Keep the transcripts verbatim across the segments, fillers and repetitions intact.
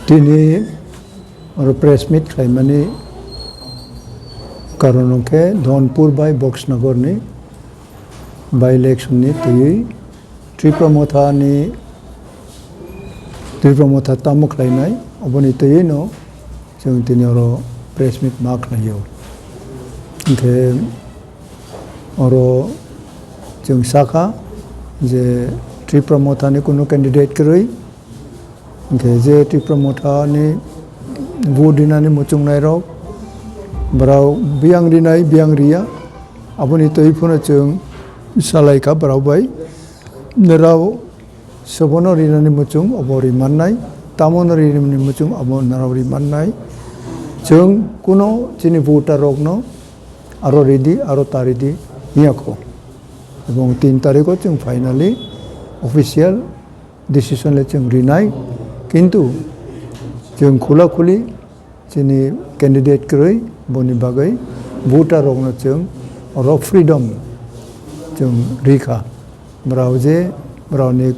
Tini oro press meet khlaimani karon hwnkhe Dhonpur bai Boxnagar ni by election ni twiwi Tipra Motha ni, Tipra Motha tamo khlainai, oboni twiwi no chwng tini oro press meet ma khlaio. Hwnkhe oro chwng sakha je Tipra Motha ni kunu candidate kwrwi, hwnkhe je Tipra Motha ni vote rinani muchungnai rok, borok biyang rinai, biyang riya, aboni twi phano chwng salai kha borok bai. Norok sobono rinani muchung obo ri mannai, tamono rinani muchung obo norok ri mannai. Chwng kuno chini voter rokno aro ridi, aro ta ridi hiya kho. Ebong tin tarikho chwng finally official decision le chwng rinai, kintu chwng khula khuli chini candidate kwrwi, boni bagwi voter rokno chwng oro freedom chwng rikha. Borok je borokni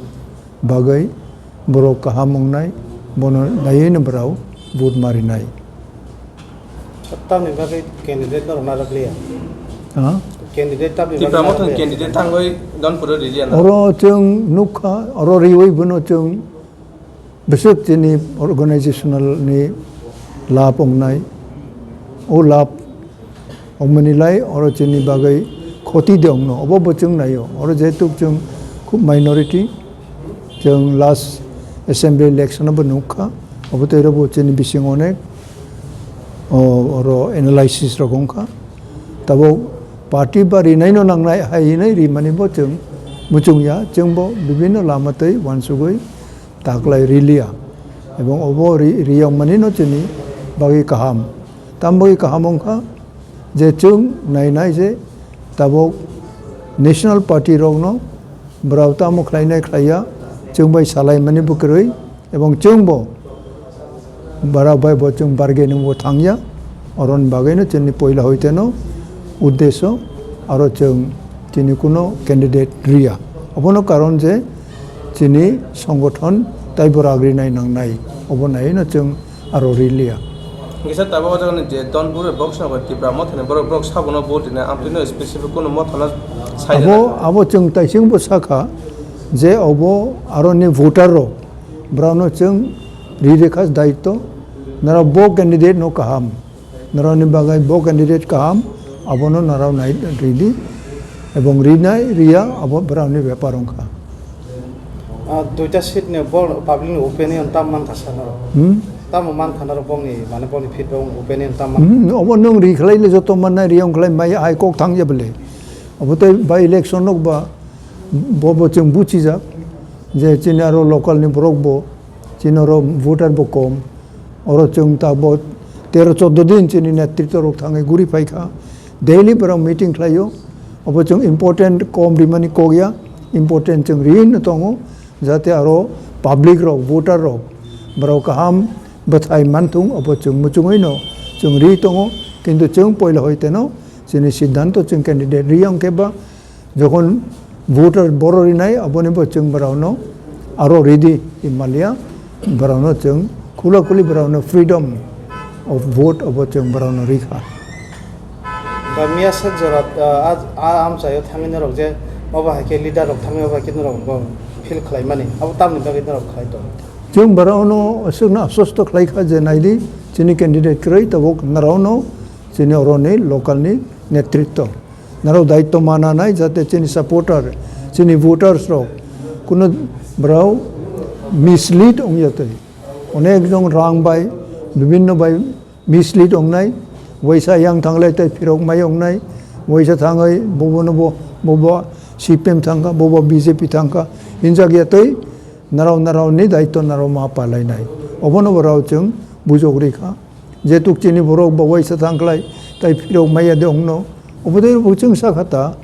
bagwi borok kaham wngnai, bono naiwi no borok vote ma rinai. Tamni bagwi candidate norok narwk liya? Ha? Candidate tamni bagwi Tipra narwk Motha ni liya? Candidate thangwi Dhonpuro riliya na? Oro chwng nukha, oro riwi bono chwng bwswk chini organizational ni lab wngnai. O lab wngmani lai oro chini bagwi khoti de wngno, obo bo chwng naio. Oro jehetu chwng khub minority, chwng last assembly election o bo nukha, obo tei oro bo chini bising onek, o, oro analysis rok wngkha. Tabuk party ba rinai no nangnai hai hinwi rimani bo chwng muchung ya, chwng bo bibinno lama twi uansugwi taklai riliya. Ebong obo ri-, riyokmani no chini bagwi kaham. Tam bagwi kaham wngkha je chwng nainai je tabuk national party rokno borok tamo khlainai khlaiya, chwng bai salaimani bo kwrwi, ebong chwng bo borok bai bo chwng bargaining bo thangya. Oroni bagwino chini poila hoiteno uddesho aro chwng chini kuno candidate riya. Obono karon je chini songothon taibo ragrinai nangnai, obo naino chwng aro riliya. Kisa tabuk o jagani je Dhonpur bai Boxnagar Tipra Mothani borok, borok sabono vote rinai, amtwino specific kuno mothano sai Abo, rwkha. Abo chwng taisingbo sakha je obo aroni voter rok, borokno chwng ri rwkha daityo, nara bo candidate no kaham. Norokni bagwi bo candidate kaham, abono norok nai ridi, ebong rinai riya, abo borokni bepar wngkha. Ah, duita seat ni bo public ni opinion tam mankha sa norok? Hmm? Tamo mankha norok bongni, mane bongni feedback opinion tam mankha? Hmm, obo nwng ri khlai le joto mannai, ri wng khlai mai hai kok thangya bole. Obo tei by election rok ba bo, bo chwng buchijak je chini aro local ni borok bo, chini oro voter bo kom. Oro chwng tabuk tero choddo din chini netritwa rok thangwi guri phaikha. Daily borok meeting khlaio. Obo chwng important kom rimani kok ya, important chwng ri no tongo, jate aro public rok, voter rok, borok kaham bwthai manthung, obo chwng muchungwi no chwng ri tongo. Kintu chwng poila hoiteno chini siddhanto chwng candidate ri yang khe ba, jokhon voter boro rinai, aboni bo chwng borokno aro ridi hinmaliya, borokno chwng khula khuli borokno freedom of vote abo chwng borokno rikha. Ba miya sak jora, ah, ah, ah, amchaio thangwi norok je obo hai khe leader rok thangwi obo hai khe norok bo feel khlaimani, abo tamni bagwi norok khlai tongo? Chwng borokno aswkno aswsto khlaikha je naidi chini candidate kwrwi tabuk norokno chini oroni local ni netritwa. Norok daityo mananai jate chini supporter, chini voters rok kuno borok mislead wngya twi. Onek jong rang bai, bibinno bai mislead wngnai, waisa yang thanglai tei phirok mai wngnai, waisa thangwi bobono bo, bobo C P M thangkha, bobo B J P thangkha, hinjak ya twi norok norokni daityo norok ma palainai. Obono borok chwng bujok rikha. Jetuk chini borok bo waisa thangkhlai, tai phirok maya de ongno. Obo de bo chwng sakha ta,